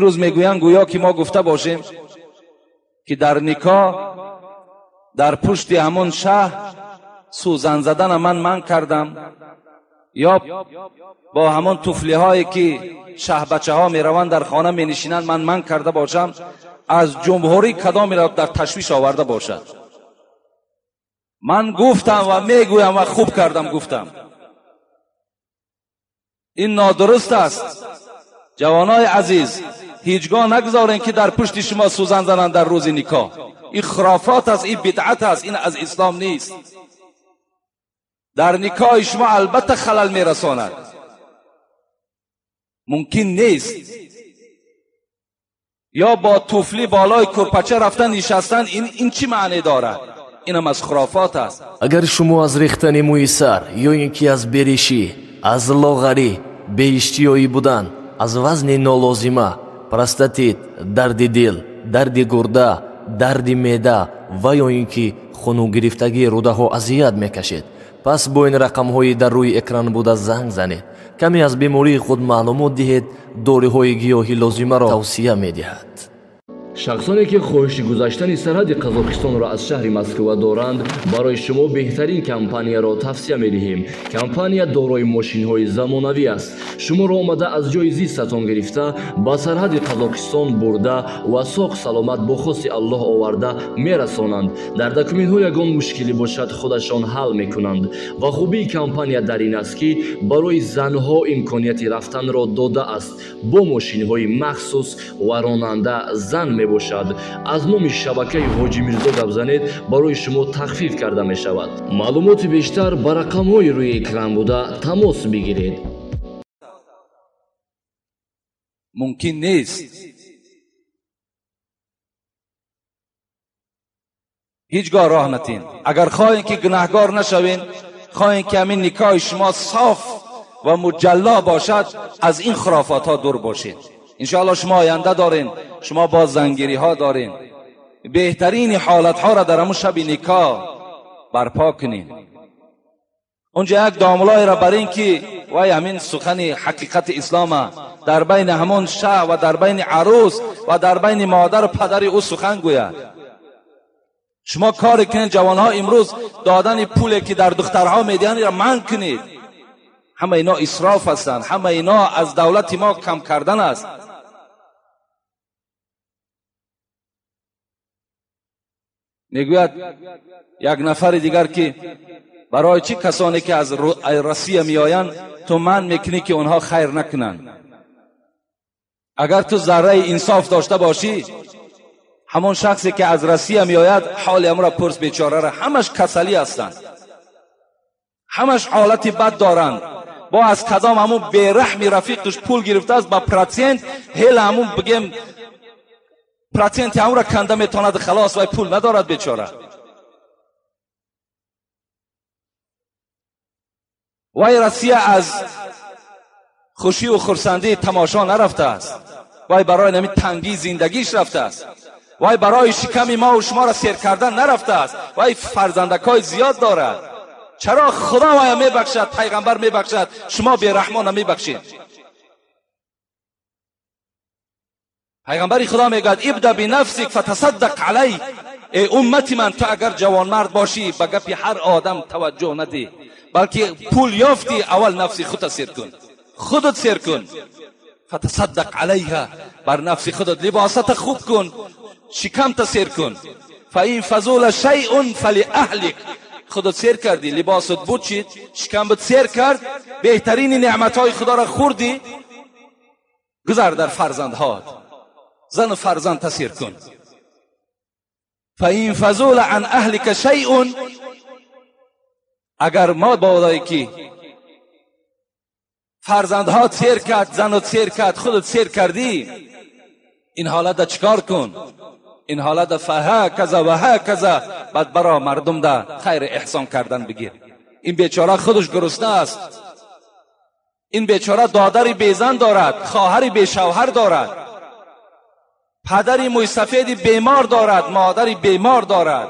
Рӯз мегӯянд, гӯё ки мо гуфта бошем, ки дар никоҳ дар пушти ҳамон шаҳр сӯзан задана ман манъ кардам, ё бо ҳамон туфлиҳое ки шаҳбачаҳо мераванд дар хона менишинанд ман манъ карда бошам, аз ҷумҳурӣ кадомеро дар ташвиш оварда бошад. Ман гуфтам ва мегӯям ва хуб кардам гуфтам. Ин нодуруст аст. Ҷавонои азиз, ҳеҷгоҳ нагузорен ки дар пушти шумо сӯзан зананд дар рӯзи никоҳ. Ин хурофот аст, ин бидъат аст, ин аз ислом нест. Дар никоҳи шумо албатта халал мерасонад, мумкин нест. Ё бо туфли болои курпача рафтан нишастан, ин чӣ маъне дорад? Инам аз хурофот аст. Агар шумо аз рехтани мӯи сар ё ин ки аз беришӣ, аз лоғарӣ, беиштиёӣ будан, аз вазни нолозима, простатит, дарди дил, дарди гурда, дарди меъда ва ё ин ки хунугирифтагии рӯдаҳо азият мекашед, пас бо ин рақамҳои дар рӯи экран буда занг занед. Каме аз бемории худ маълумот диҳед, доруҳои гиёҳӣ лозимаро тавсия медиҳад. Шахсоне ки хоҳиши гузаштани сарҳади Қазоқистонро аз шаҳри Москва доранд, барои шумо беҳтарин компанияро тавсия медиҳем. Компания дорои мошинҳои замонавӣ аст. Шуморо омада аз ҷои зистатон гирифта, ба сарҳади Қазоқистон бурда ва соғ саломат бо хости Аллоҳ оварда мерасонанд. Дар документҳо ягон мушкилӣ бошад, худашон ҳал мекунанд. Ва хубии компания дар ин аст, ки барои занҳо имконияти рафтанро додааст бо мошинҳои махсус ва ронанда зан мебошад. Аз номи шабакаи Ҳоҷи Мирзо гап занед, барои шумо тахфиф карда мешавад. Маълумоти бештар ба рақамҳои рӯи экран буда тамос бигиред. Мумкин нест. Ҳеҷгоҳ роҳ натин. Агар хоҳем ки гунаҳгор нашавем, хоҳем ки ҳамин никоҳи шумо соф ва муҷалло бошад, аз ин хурофотҳо дур бошед. Иншоаллоҳ шумо оянда дорен, шумо боз зангириҳо дорен. Беҳтарини ҳолатҳоро дар ҳамун шаби никоҳ барпо кунед. Унҷа як домлоеро бар ин ки вай ҳамин сухани ҳақиқати ислома дар байни ҳамон шаҳ ва дар байни арӯс ва дар байни модару падари ӯ сухан гӯяд. Шумо коре кунед ҷавонҳо, имрӯз додани пуле ки дар духтарҳо медиҳанд ро манъ кунед. Ҳама ино исроф ҳастанд, ҳама ино аз давлати мо кам кардан аст. Мегӯяд як нафари дигар ки барои чӣ касоне ки аз Россия меоянд ту манъ мекунӣ ки онҳо хайр накунанд? Агар ту зарраи инсоф дошта бошӣ, ҳамон шахсе ки аз Россия меояд ҳоли ҳамро пурс, бечораро, ҳамаш касалӣ ҳастанд, ҳамаш ҳолати бад доранд. Бо аз кадом ҳамун бераҳми рафиқаш пул гирифтааст ба процент, ҳела ҳамун бигем проценти ҳамонро канда метавонад, халос, вай пул надорад бечора. Вай Россия аз хушию хурсандии тамошо нарафтааст, вай барои ҳамин тангии зиндагиш рафтааст, вай барои шиками мо шуморо сер кардан нарафтааст, вай фарзандакҳои зиёд дорад. Чаро Худо вая мебахшад, пайғамбар мебахшад, шумо бераҳмона мебахшед? Пайғамбари Худо мегӯяд: ибда бинафсик фатасаддақ алайк. Эй уммати ман, ту агар ҷавонмард бошӣ ба гапи ҳар одам таваҷҷӯҳ надеҳ, балки пул ёфтӣ аввал нафси худта сер кун, худат сер кун. Фатасаддақ алайҳа, бар нафси худат либосата хуб кун, шикамта сер кун. Фаин фазула шайъун фалиаҳлик. Худат сер кардӣ, либосат бучид, шикамбат сер кард, беҳтарини неъматҳои Худоро хӯрдӣ, гузар дар фарзандҳоят, зану фарзанд тасир кун. Фаин фазула ан аҳлика шайъун. Агар мо бодое ки фарзандҳо сер кард, занат сер кард, худат сер кардӣ, ин ҳолата чикор кун? Ин ҳолата фаҳаказа ва ҳаказа, баъд баро мардум да хайр эҳсон кардан бигир. Ин бечора худаш гурусна аст, ин бечора додари безан дорад, хоҳари бешавҳар дорад, падари мӯйсафеди бемор дорад, модари бемор дорад.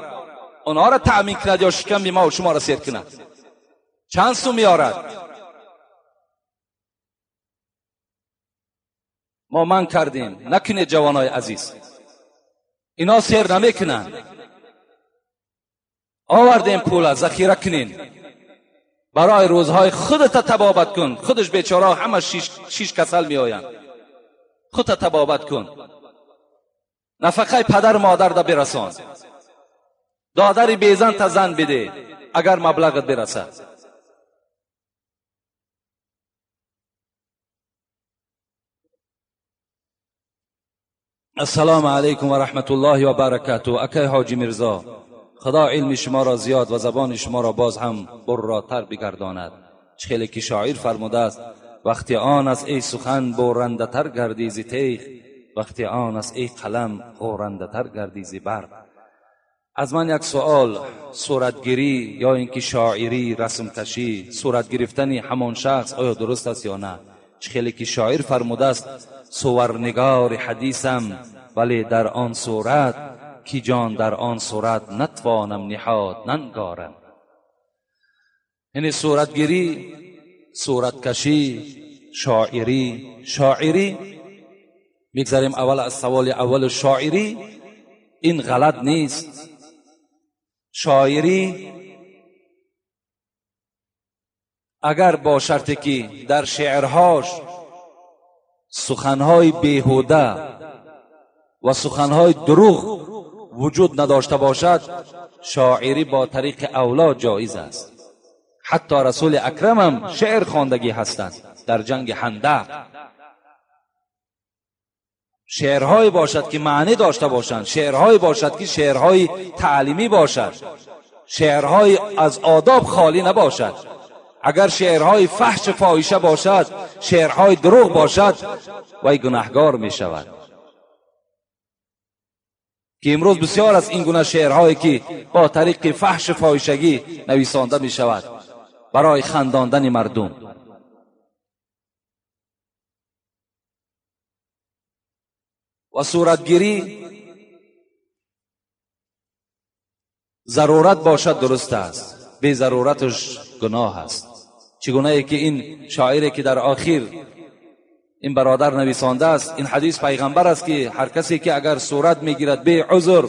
Онҳоро таъмин кунад ё шиками мо шуморо сер кунад? Чанд сум меорад? Мо ман кардем. Накунед ҷавонои азиз. Ино сер намекунанд. Овардем пула, захира кунین. برای روزهای خودت تبابت کن. خودش بیچاره همه شش کسل می آیند. خودت تبابت کن. نفقه پدر مادر دا برسان. دادر بیزن تا زن بده اگر مبلغت برسد. السلام علیکم و رحمت الله و برکاته. اکی حاجی میرزا، خدا علم شما را زیاد و زبان شما را باز هم براتر بگرداند. خیلی که شاعر فرموده است: وقتی آن است ای سخن برنده تر گردی ز تیغ، وقتی آن است ای قلم غورنده تر گردی ز برق. از من یک سوال: صورتگیری یا اینکه شاعری، رسم کشی، صورت گرفتن همان شخص آیا درست است یا نه؟ خیلی که شاعر فرموده است: صورنگار حدیثم ولی در آن صورت کی جان در آن صورت نتوانم نهاد ننگارم. یعنی صورتگیری، صورتکشی، شاعری. شاعری میگذاریم اول از سوال اول. شاعری این غلط نیست. شاعری اگر با شرطی که در شعرهاش سخنهای بیهوده و سخنهای دروغ وجود نداشته باشد، شاعری با طریق اولا جایز است. حتی رسول اکرم هم شعر خواندگی هستند. در جنگ خندق شعرهای باشد که معنی داشته باشند، شعرهای باشد که شعرهای تعلیمی باشد، شعرهای از آداب خالی نباشد. اگر شعرهای فحش فاحشه باشد، شعرهای دروغ باشد، وی گناهگار می شود. که امروز بسیار از این گونه شعرهایی که با طریق فحش فاحشگی نویسانده می شود برای خنداندن مردم. و صورتگیری ضرورت باشد درست است، بی ضرورتش گناه است. چگونه ای که این شاعری که در آخر این برادر نویسانده است، این حدیث پیغمبر است که هر کسی که اگر صورت میگیرد بی عذر،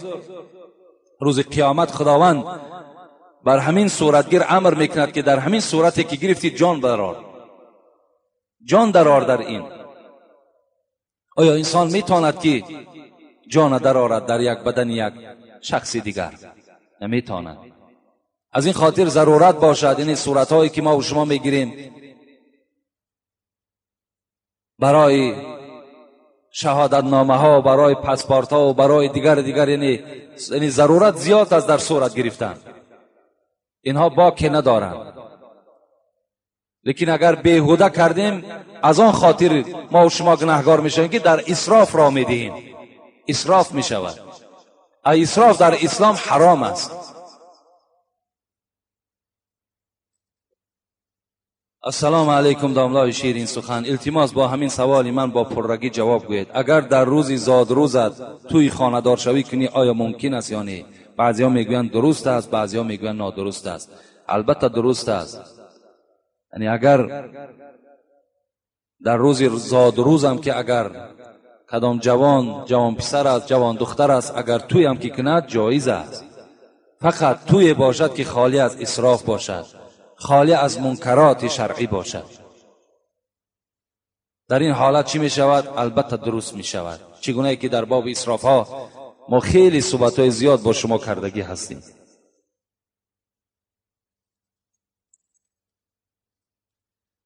روز قیامت خداوند بر همین صورتگیر امر میکند که در همین صورتی که گرفتی جان درآر، جان درآر در این. آیا انسان میتواند که جان درآرد در یک بدن یک شخص دیگر؟ نمیتواند. از این خاطر ضرورت باشد، این صورتهایی که ما و شما میگیریم برای شهادت نامه ها، برای پاسپورت ها و برای دیگر یعنی ضرورت زیاد است در صورت گرفتن. اینها باک ندارند. لیکن اگر بیهوده کردیم، از آن خاطر ما و شما گناهگار میشویم که در اسراف را میدهیم. اسراف میشود. اسراف در اسلام حرام است. السلام علیکم داملای شیرین سخن. التماس با همین سوال من با پررگی جواب گوید. اگر در روزی زاد روزت توی خانه‌دار شوی کنی آیا ممکن است یا نه؟ بعضیا میگویند درست است، بعضیا میگویند نادرست است. البته درست است. یعنی اگر در روز زاد روزم که اگر کدام جوان پسر است، جوان دختر است، اگر توی هم که کند جایز است. فقط توی باشد که خالی از اسراف باشد، خالی از منکرات شرعی باشد. در این حالت چی می شود؟ البته درست می شود. چگونه که در باب اسراف ها ما خیلی صحبت های زیاد با شما کردگی هستیم.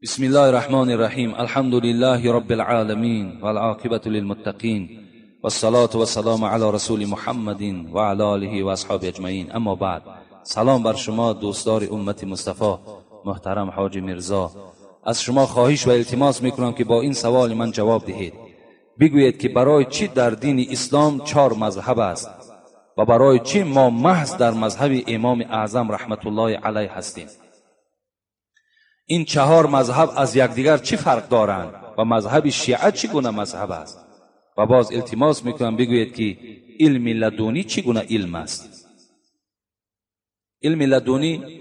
بسم الله الرحمن الرحیم. الحمد لله رب العالمین والعاقبة للمتقین والصلاة والسلام علی رسول محمد و علی آله و اصحابه اجمعین. اما بعد، سلام بر شما دوستدار امت مصطفی محترم حاج میرزا. از شما خواهش و التماس میکنم که با این سوال من جواب دهید. بگویید که برای چی در دین اسلام 4 مذهب است و برای چی ما محض در مذهب امام اعظم رحمت الله علیه هستیم؟ این 4 مذهب از یکدیگر چی فرق دارند و مذهب شیعه چگونه مذهب است؟ و باز التماس میکنم بگویید که علم لدنی چگونه علم است؟ علم لدنی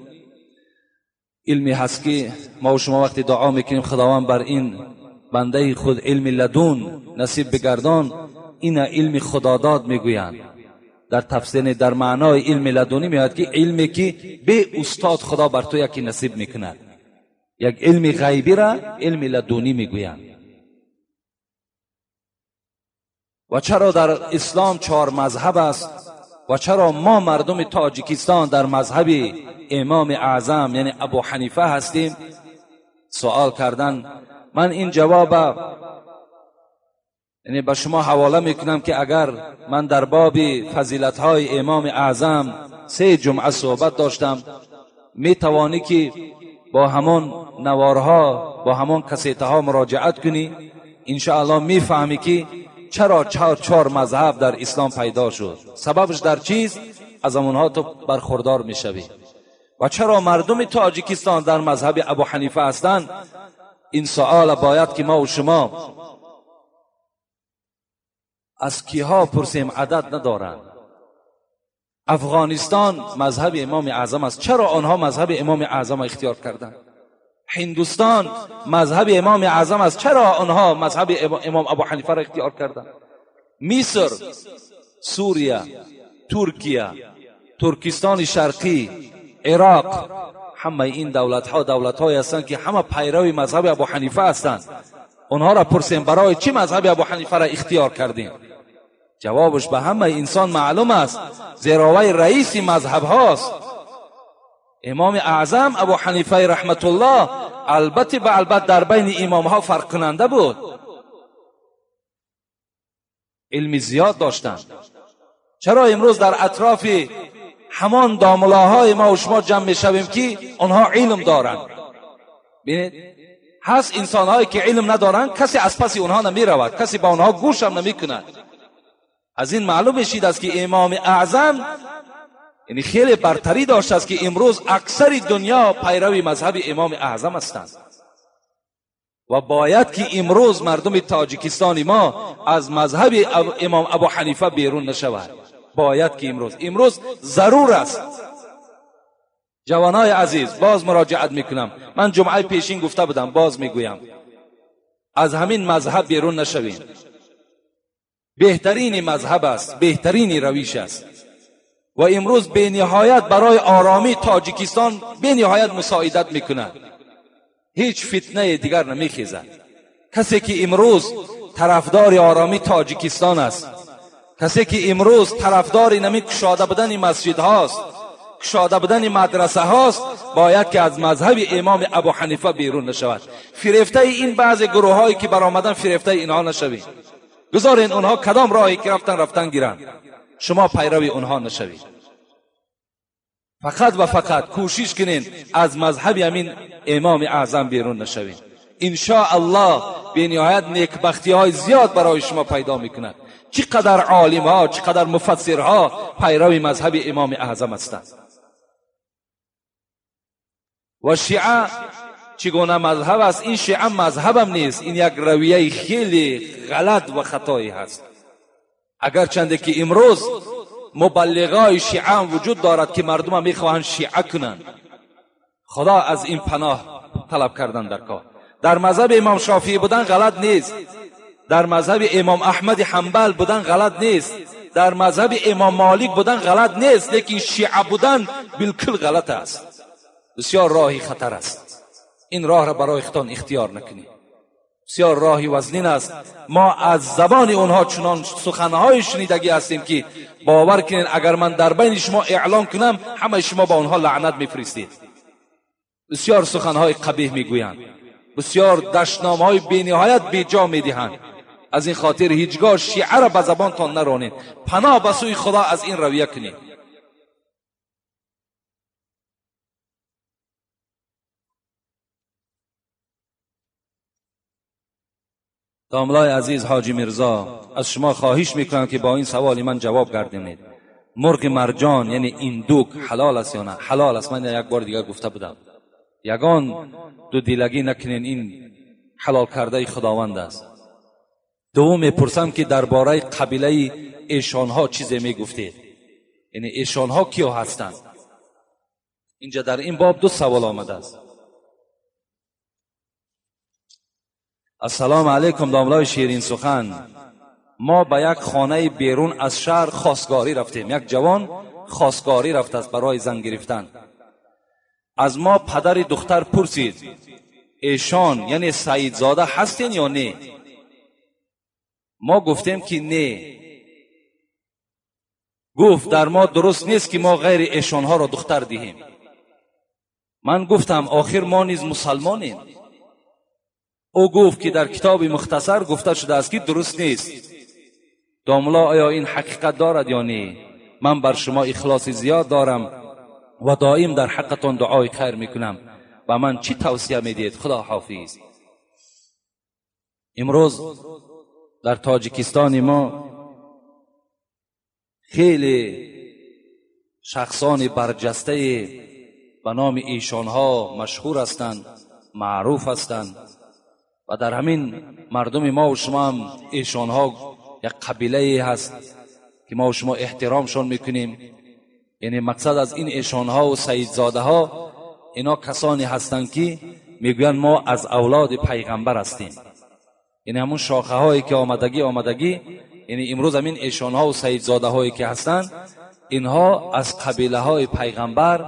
علمی هست که ما و شما وقتی دعا میکنیم خداوند بر این бандаи худ илми ладун насиб бигардон. Ина илми худодод мегӯянд. Дар тафсир, дар маънои илми ладунӣ меояд ки илме ки бе устод худо бар ту яке насиб мекунад, як илми ғайбиро илми ладунӣ мегӯянд. Ва чаро дар ислом чор мазҳаб аст ва чаро мо мардуми тоҷикистон дар мазҳаби имоми аъзам яъне Абу Ҳанифа ҳастем? Суол кардан. Ман ин ҷавоба яъне ба шумо ҳавола мекунам ки агар ман дар боби фазилатҳои имоми аъзам 3 ҷумъа суҳбат доштам, метавонӣ ки бо ҳамон наворҳо, бо ҳамон касетаҳо муроҷиат кунӣ. иншоаллоҳ мефаҳмӣ ки чаро чор мазҳаб дар ислом пайдо шуд, сабабаш дар чист, аз онҳо ту бархурдор мешавӣ. Ва чаро мардуми тоҷикистон дар мазҳаби Абу Ҳанифа ҳастанд? Ин суол бояд ки мо ва шумо аз киҳо пурсем, адад надоранд. Афғонистон мазҳаби имоми аъзам аст, чаро онҳо мазҳаби имоми аъзам ихтиёр карданд? Ҳиндустон мазҳаби имоми аъзам аст, чаро онҳо мазҳаби имом Абу Ҳанифаро ихтиёр карданд? Миср, Сурия, Туркия, Туркистони Шарқӣ, Ироқ, ҳамаи ин давлатҳо давлатҳое ҳастанд ки ҳама пайрави мазҳаби Абу Ҳанифа ҳастанд. Онҳоро пурсем барои чӣ мазҳаби Абу Ҳанифаро ихтиёр кардем? Ҷавобаш ба ҳамаи инсон маълум аст, зеро вай раиси мазҳабҳост. Имоми аъзам Абу Ҳанифаи раҳматуллоҳ албатта ба албат дар байни имомҳо фарқкунанда буд, илми зиёд доштанд. Чаро имрӯз дар атрофи ҳамон домулоҳои мо ва шумо ҷамъ мешавем ки онҳо илм доранд? Бинед, ҳаст инсонҳое ки илм надоранд, касе аз паси онҳо намеравад, касе ба онҳо гӯшам намекунад. Аз ин маълум мешид аст ки имоми аъзам яъне хеле бартарӣ доштааст ки имрӯз аксари дунё пайрави мазҳаби имоми аъзам ҳастанд. Ва бояд ки имрӯз мардуми тоҷикистони мо аз мазҳаби имом Абу Ҳанифа берун нашавад. Бояд ки имрӯз зарур аст. Ҷавонои азиз, боз муроҷиат мекунам. Ман ҷумъаи пешин гуфта будам, боз мегӯям, аз ҳамин мазҳаб берун нашавем. Беҳтарини мазҳаб аст, беҳтарини равиш аст. Ва имрӯз бениҳоят барои оромии тоҷикистон бениҳоят мусоидат мекунад. Ҳеҷ фитнаи дигар намехезад. Касе ки имрӯз тарафдори оромии тоҷикистон аст, касе ки имрӯз тарафдори нами кушода будани масҷидҳост, кушода будани мадрасаҳост, бояд ки аз мазҳаби имоми Абу Ҳанифа берун нашавад. Фирефтаи ин баъзе гурӯҳҳое ки баромадан, фирефтаи инҳо нашавед. Гузорен онҳо кадом роҳе ки рафтан рафтан гиранд, шумо пайрави онҳо нашавед. Фақат ва фақат кӯшиш кунед аз мазҳаби ҳамин имоми аъзам берун нашавед. иншоаллоҳ бениҳоят некбахтиҳои зиёд барои шумо пайдо мекунад. Чӣ қадар олимҳо, чӣ қадар муфассирҳо пайрави мазҳаби имоми аъзам ҳастанд. Ва шиа чӣ гуна мазҳаб аст? Ин шиа мазҳабам нест, ин як равияи хеле ғалат ва хатоӣ ҳаст. Агарчанде ки имрӯз мубаллиғои шиа вуҷуд дорад ки мардума мехоҳанд шиа кунанд, худо аз ин паноҳ талаб кардан дар кор. Дар мазҳаби имом Шофиӣ будан ғалат нест, дар мазҳаби имом Аҳмади Ҳанбал будан ғалат нест, дар мазҳаби имом Молик будан ғалат нест, лекин шиа будан билкул ғалат аст. Бисёр роҳи хатар аст. Ин роҳро барои худтон ихтиёр накунед. Бисёр роҳи вазнин аст. Мо аз забони онҳо чунон суханҳое шунидагӣ ҳастем ки бовар кунед, агар ман дар байни шумо эълон кунам, ҳамаи шумо ба онҳо лаънат мефиристед. Бисёр суханҳои қабеҳ мегӯянд, бисёр дашномҳои бениҳоят беҷо медиҳанд. Аз ин хотир ҳеҷгоҳ шиаро ба забонтон наронед. Паноҳ ба сӯи худо аз ин равия кунед. Домлаи азиз Ҳоҷи Мирзо, аз шумо хоҳиш мекунам ки бо ин саволи ман ҷавоб гардонед. Мурғи марҷон яъне индук ҳалол аст ё на? Ҳалол аст. Ман як бор дигар гуфта будам. Ягон дудилагӣ накунед, ин ҳалол кардаи худованд аст. Дуввум мепурсам ки дар бораи қабилаи эшонҳо чизе мегуфтед. Яъне эшонҳо киё ҳастанд? Инҷа дар ин боб ду савол омадааст. Ассалому алайкум, домлаи ширин сухан. Мо ба як хонаи берун аз шаҳр хостгорӣ рафтем. Як ҷавон хостгорӣ рафтааст барои зан гирифтан. Аз мо падари духтар пурсид: эшон яъне Саидзода ҳастен ё не? Мо гуфтем ки не. Гуфт дар мо дуруст нест ки мо ғайри эшонҳоро духтар диҳем. Ман гуфтам охир мо низ мусалмонем. Ӯ гуфт ки дар китоби мухтасар гуфта шудааст ки дуруст нест. Домло, оё ин ҳақиқат дорад ё не? Ман бар шумо ихлоси зиёд дорам ва доим дар ҳаққатон дуои хайр мекунам. Ба ман чӣ тавсия медиҳед? Худо ҳофиз. Имрӯз дар Тоҷикистони мо хеле шахсони барҷастае ба номи эшонҳо машҳур ҳастанд, маъруф ҳастанд ва дар ҳамин мардуми мо ва шумо ҳам эшонҳо як қабилае ҳаст ки мо ва шумо эҳтиромшон мекунем. Яъне мақсад аз ин эшонҳо ва саидзодаҳо ино касоне ҳастанд ки мегӯянд мо аз авлоди пайғамбар ҳастем. Яъне ҳамун шохаҳое ки омадагӣ, яъне имрӯз ҳамин эшонҳо ва саидзодаҳое ки ҳастанд, инҳо аз қабилаҳои пайғамбар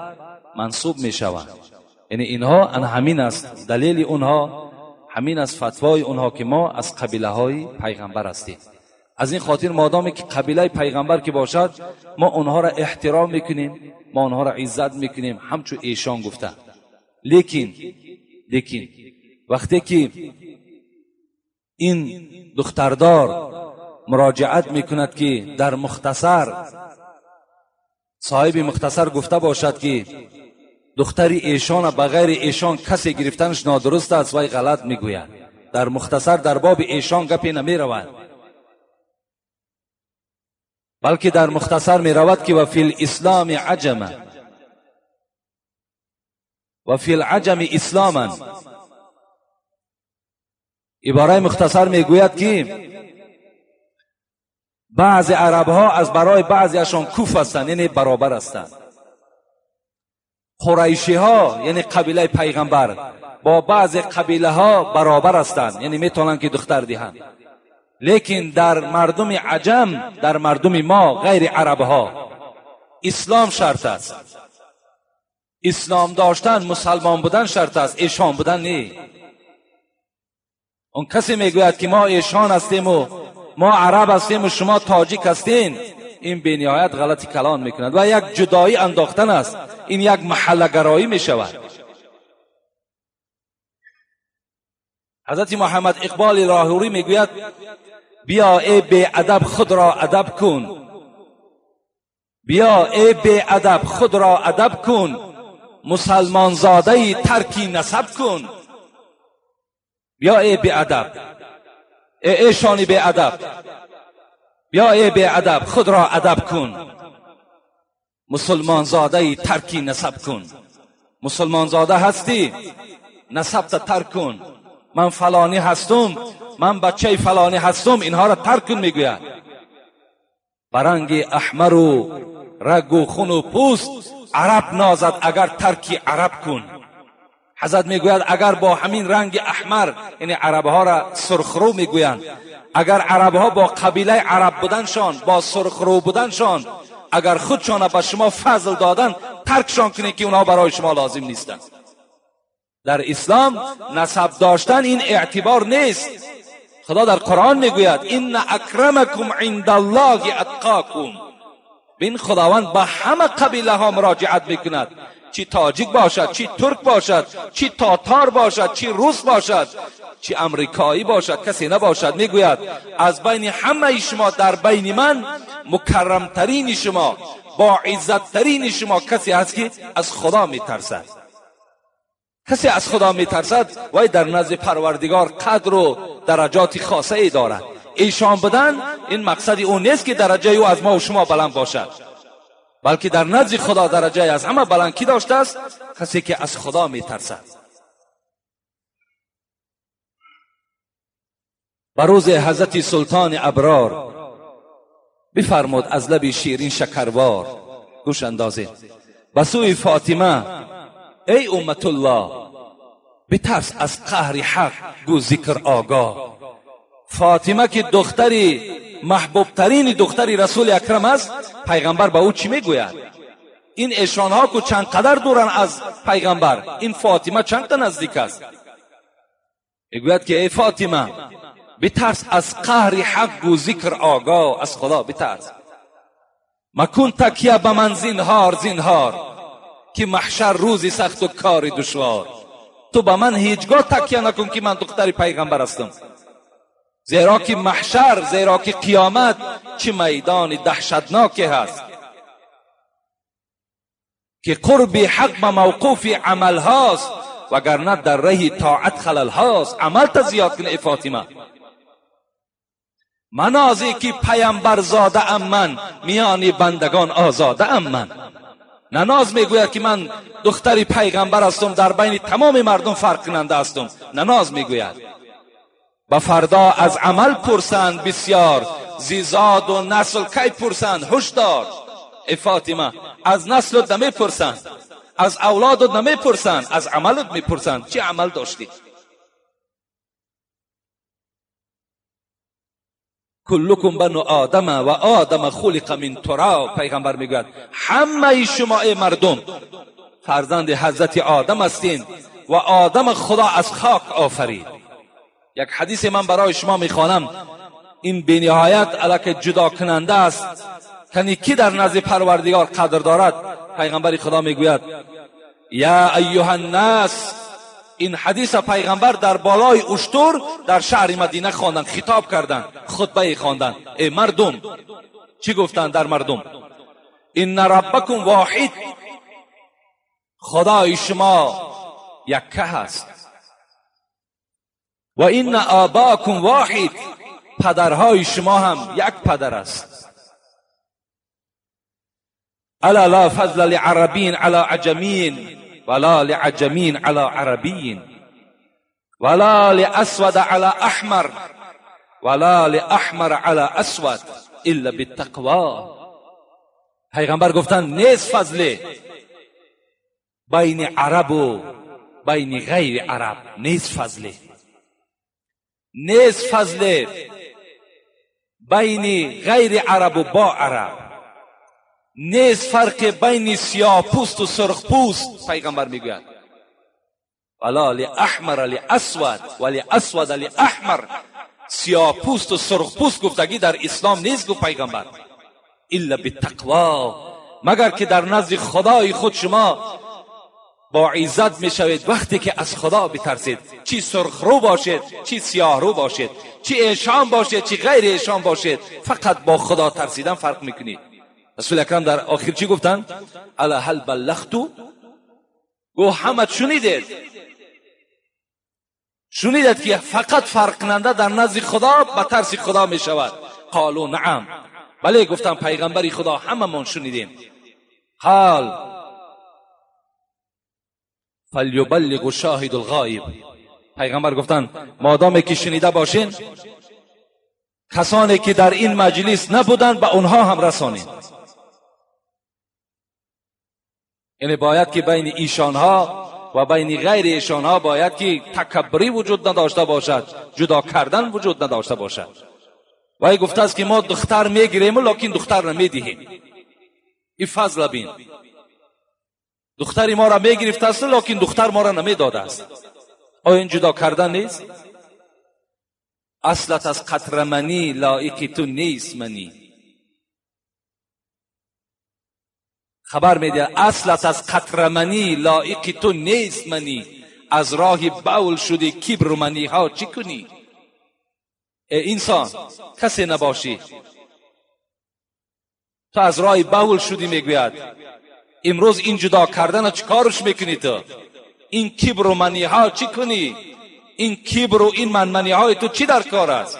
мансуб мешаванд. Яъне инҳо ан ҳамин аст далели онҳо, ҳамин аст фатвои онҳо ки мо аз қабилаҳои пайғамбар ҳастем. Аз ин хотир модоме ки қабилаи пайғамбар ки бошад, мо онҳоро эҳтиром мекунем, мо онҳоро иззат мекунем, ҳамчун эшон гуфта. Лекин вақте ки ин духтардор муроҷиат мекунад ки дар мухтасар соҳиби мухтасар гуфта бошад ки духтари эшона ба ғайри эшон касе гирифтанаш нодуруст аст, вай ғалат мегӯяд. Дар мухтасар дар боби эшон гапе намеравад, балки дар мухтасар меравад ки ва фил исломи аҷама ва фил аҷами исломан. Ибораи мухтасар мегӯяд ки баъзе арабҳо аз барои баъзеашон куф ҳастанд, яъне баробар ҳастанд. Қурайшиҳо яъне қабилаи пайғамбар бо баъзе қабилаҳо баробар ҳастанд, яъне метавонанд ки духтар диҳанд. Лекин дар мардуми аҷам, дар мардуми мо ғайри арабҳо ислом шарт аст. Ислом доштан, мусалмон будан шарт аст, эшон будан не. Он касе мегӯяд ки мо эшон ҳастему мо араб ҳастему шумо тоҷик ҳастен, ин бениҳоят ғалати калон мекунад ва як ҷудоӣ андохтан аст. Ин як маҳаллагароӣ мешавад. Ҳазрати Муҳаммад Иқболи Лоҳурӣ мегӯяд: биё эй беадаб худро адаб кун, биё эй беадаб худро адаб кун, мусалмонзодаи тарки насаб кун. Биё эй беадаб, эй эшони беадаб, биё эй беадаб худро адаб кун, мусулмонзодаи тарки насаб кун. Мусулмонзода ҳастӣ, насабта тарк кун. Ман фалонӣ ҳастум, ман бачаи фалонӣ ҳастум, инҳоро тарк кун мегӯяд. Ба ранги аҳмару рагу хуну пӯст араб нозад агар тарки араб кун. Ҳазрат мегӯяд агар бо ҳамин ранги аҳмар, яъне арабҳоро сурхрӯ мегӯянд, агар арабҳо бо қабилаи араб буданшон, бо сурхрӯ буданшон, агар худшона ба шумо фазл доданд, таркшон кунед ки онҳо барои шумо лозим нестанд. Дар ислом насаб доштан ин эътибор нест. Худо дар Қуръон мегӯяд: инна акрамакум индаллоҳи атқокум. Бин Худованд ба ҳама қабилаҳо муроҷиат мекунад, чӣ тоҷик бошад, чӣ турк бошад, чӣ татар бошад, чӣ рус бошад, чӣ амрикоӣ бошад, касе набошад. Мегӯяд аз байни ҳамаи шумо дар байни ман мукаррамтарини шумо, бо иззаттарини шумо касе ҳаст ки аз Худо метарсад. Касе аз Худо метарсад вай дар назди Парвардигор қадру дараҷоти хосае дорад. Эшон будан ин мақсади ӯ нест ки дараҷаи ӯ аз мо ва шумо баланд бошад, балки дар назди Худо дараҷаи аз ҳама баланд кӣ доштааст? Касе ки аз Худо метарсад. Ба рӯзи ҳазрати султони аброр бифармуд аз лаби ширин шакарвор, гӯш андозед, ба сӯи Фотима: эй умматуллоҳ, بترس از قهر حق گو ذکر آگاه. فاطمه که دختری محبوب ترین دختری رسول اکرم است، پیغمبر به او چی میگوید؟ این ایشانها که چند قدر دورن از پیغمبر، این فاطمه چند تا نزدیک است. میگوید که ای فاطمه بترس از قهر حق و ذکر آگاه، از خدا بترس. مکن تکیه به من زینهار زینهار، که محشر روزی سخت و کار دشوار. تو به من هیچگاه تکیه نکن که من دختر پیغمبر هستم، زیرا که محشر، زیرا که قیامت چه میدان دهشتناکی هست که قرب حق به موقوف عمل هاست، وگرنه در ره طاعت خلل هاست. عمل تا زیاد کنه ای فاطمه. منازی که پیامبر زاده ام من، میان بندگان آزاده ام من. نناز میگوید که من دختری پیغمبر هستم، در بین تمام مردم فرق کننده هستم. نناز میگوید به فردا از عمل پرسند بسیار، زیزاد و نسل کی پرسند هشدار. ای فاطمه از نسلت نمیپرسند، از اولادت نمیپرسند، از عملت میپرسند، چه عمل داشتی؟ کلکم بنو آدم و آدم خلق من تراب. پیغمبر میگوید همه شما ای مردم فرزند حضرت آدم هستین و آدم خدا از خاک آفرید. یک حدیث من برای شما میخوانم، این بی نهایت علاقه جدا کننده است کنی کی در نزد پروردگار قدر دارد. پیغمبر خدا میگوید یا ایها الناس. این حدیث پیغمبر در بالای اشتر در شهر مدینه خواندن، خطاب کردند، خطبه خواندن. ای مردم، چی گفتند در مردم؟ ان ربکم واحد، خدای شما یکه هست. و ان آباکم واحد، پدرهای شما هم یک پدر است. الا لا فضل لعربین علی عجمین ولا لعجمین علی عربین ولا لأسود علی احمر ولا لأحمر علی اسود الا بالتقوا. پیغمبر گفتند نیست فضل بین عرب و بین غیر عرب، نیست فضل، نیست فضل بین غیر عرب و با عرب، نیست فرق بین سیاه پوست و سرخ پوست. پیغمبر میگوید ولا لاحمر لاسود ولاسود لاحمر، سیاه پوست و سرخ پوست گفتگی در اسلام نیست گفت پیغمبر. الا بالتقوا، مگر که در نزد خدای خود شما با عزت میشوید وقتی که از خدا بترسید. چی سرخ رو باشید، چی سیاه رو باشید، چی ایشان باشید، چی غیر ایشان باشید، فقط با خدا ترسیدن فرق میکنید. رسول اکرم در آخر چی گفتن؟ الا هل بلغتو؟ گو همه شنیدید، شنیدید که فقط فرق کننده در نزد خدا به ترس خدا می شود. قالو نعم، بله گفتن پیغمبری خدا هممون شنیدیم. قال فلیبلغ شاهد الغایب. پیغمبر گفتن مادامی که شنیده باشین کسانی که در این مجلس نبودند به اونها هم رسانید. یعنی باید که بین ایشانها و بین غیر ایشانها باید که تکبری وجود نداشته باشد، جدا کردن وجود نداشته باشد. و ای گفته است که ما دختر میگیریم لکن دختر نمیدهیم. این فضل بین، دختری ما را میگرفته است لکن دختر ما را نمیداده است. آیا این جدا کردن نیست؟ اصلت از قطره منی لایق تو نیست منی. خبر میده اصلت از قطره منی لایق تو نیست منی، از راه بول شدی کبر و منی ها چی کنی؟ ای انسان کسی نباشی، تو از راه بول شدی. میگوید امروز این جدا کردن چی کارش میکنی تو؟ این کبر و منی ها چی کنی؟ این کبر و این منمنی های تو چی در کار است؟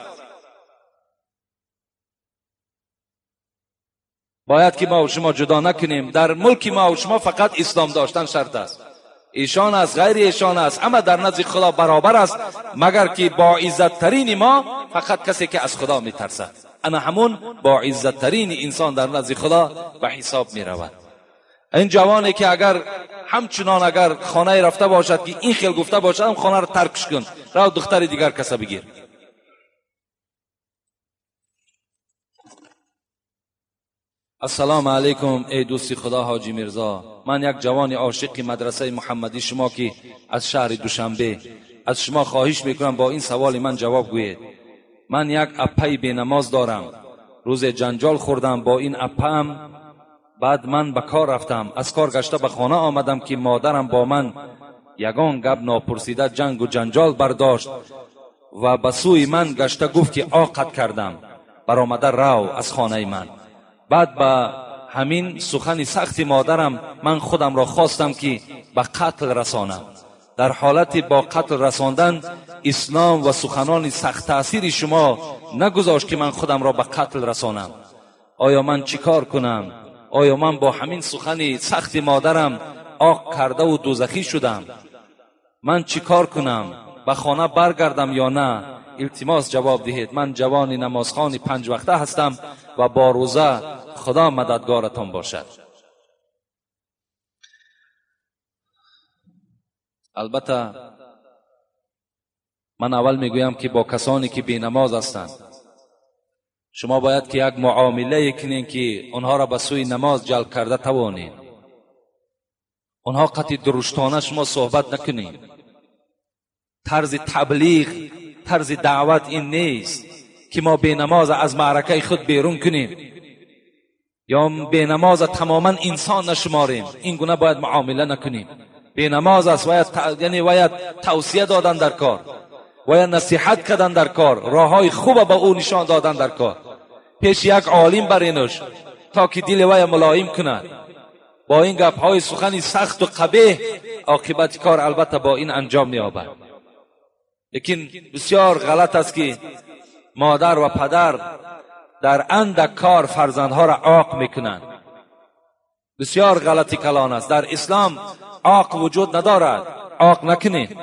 باید که ما و شما جدا نکنیم. در ملک ما و شما فقط اسلام داشتن شرط است. ایشان است، غیر ایشان است، اما در نزد خدا برابر است، مگر که با عزت ترین ما فقط کسی که از خدا میترسد. انا همون با عزت ترین انسان در نزد خدا به حساب میرود. این جوانی که اگر همچنان اگر خانه رفته باشد که این خیل گفته باشد، هم خانه را ترکش کن، رو دختر دیگر کسا بگیر. السلام علیکم ای دوستی خدا حاجی میرزا، من یک جوان عاشق مدرسه محمدی شما که از شهر دوشنبه، از شما خواهش میکنم با این سوال من جواب گویید. من یک اپای بینماز دارم، روز جنجال خوردم با این اپام، بعد من به کار رفتم، از کار گشته به خانه آمدم که مادرم با من یگان گپ ناپرسیده جنگ و جنجال برداشت و به سوی من گشته گفت که عاقت کردم، برآمده رو از خانه من. بعد به همین سخن سخت مادرم من خودم را خواستم که به قتل رسانم. در حالت با قتل رساندن اسلام و سخنان سخت تاثیر شما نگذاشت که من خودم را به قتل رسانم. آیا من چیکار کنم؟ آیا من با همین سخن سخت مادرم عاق کرده و دوزخی شدم؟ من چیکار کنم؟ به خانه برگردم یا نه؟ التماس جواب دهید. من جوان نمازخوان 5 وقته هستم و با روزه. خدا مددگارتان باشد. البته من اول میگویم که با کسانی که بی نماز هستند شما باید که یک معامله کنین که آنها را به سوی نماز جلب کرده توانید. آنها قطعی درشتانه شما صحبت نکنین. طرز تبلیغ، طرز دعوت این نیست که ما بی نماز از معرکه خود بیرون کنیم یا بی نماز تماما انسان نشماریم. این گونه باید معامله نکنیم. بی نماز است، باید یعنی باید توصیه دادن در کار، باید نصیحت کردن در کار، راههای خوب به او نشان دادن در کار، پیش یک عالم برینش تا که دل وی ملایم کند. با این گپهای سخنی سخت و قبیح عاقبت کار البته با این انجام می‌یابد. لیکن بسیار غلط است که مادر و پدر در اندک کار فرزندها را عاق میکنند. بسیار غلطی کلان است. در اسلام عاق وجود ندارد. عاق نکنید،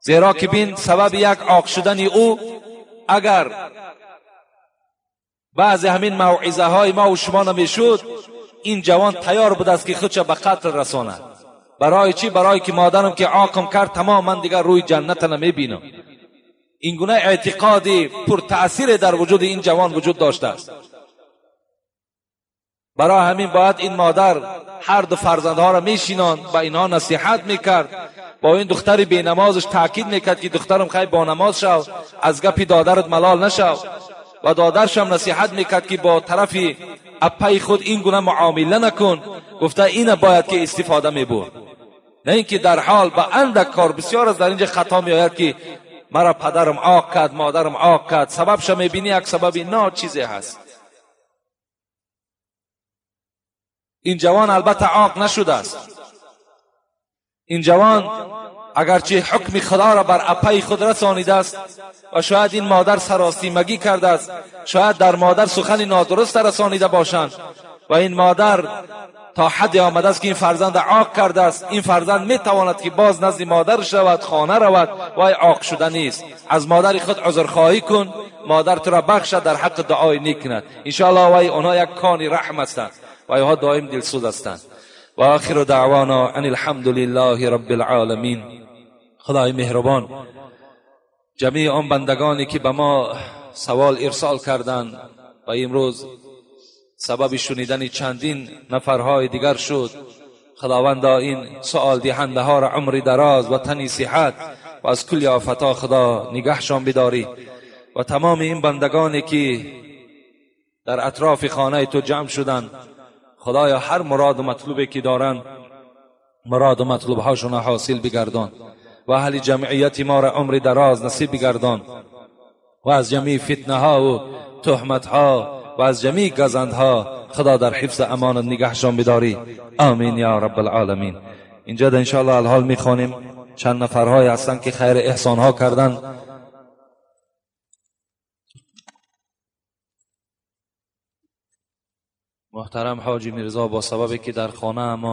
زیرا که بین سبب یک عاق شدن او اگر بعضی همین موعظه های ما و شما نمیشد، این جوان تیار بود است که خودش به قتل رساند. برای چی؟ برای که مادرم که عاقم کرد تمام من دیگر روی جنت نمیبینم. این گونه اعتقادی پر تأثیر در وجود این جوان وجود داشته است. برای همین باید این مادر هر دو فرزندها را میشیناند، با اینها نصیحت میکرد، با این دختر بی نمازش تاکید میکرد که دخترم خیلی با نماز شو، از گپی دادرت ملال نشو، و دادرش هم نصیحت میکرد که با طرف اپای خود این گونه معامله نکن. گفته این باید که استفاده میبرد، نه اینکه در حال به اندک کار. بسیار از در اینجا خطا میآید که مرا پدرم عاق کرد، مادرم عاق کرد. سببش میبینی یک سبب ناچیزی هست. این جوان البته عاق نشده است. این جوان اگرچه حکم خدا را بر اپای خود رسانیده است و شاید این مادر سراسیمگی کرده است، شاید در مادر سخن نادرست رسانیده باشند و این مادر تا حدی آمده است که این فرزند عاق کرده است. این فرزند میتواند که باز نزد مادر شود، خانه رود، وای عاق شده نیست. از مادر خود عذرخواهی کن، مادر تو را بخشد، در حق دعای نیک کند انشاءالله. وای آنها یک کانی رحم هستند و اینها دائم دلسوز هستند. و آخر دعوانا ان الحمد لله رب العالمین. خدای مهربان جمیع آن بندگانی که به ما سوال ارسال کردند و امروز سبب شنیدن چندین نفرهای دیگر شد، خداوندا این سوال دهنده ها را عمر دراز و تنی صحت و از کل آفتها خدا نگهشان بداری و تمام این بندگانی که در اطراف خانه تو جمع شدند، خدایا هر مراد و مطلوبی که دارند مراد و مطلوب هاشون حاصل بگردان و اهل جمعیت ما را عمر دراز نصیب بگردان و از جمیع فتنه ها و تهمت ها و از جمیع گزندها خدا در حفظ امان نگهشان بداری. آمین یا رب العالمین. اینجا در انشاءالله الحال میخوانیم چند نفرهای هستند که خیر احسان ها کردن. محترم حاجی میرزا با سببی که در خانه امان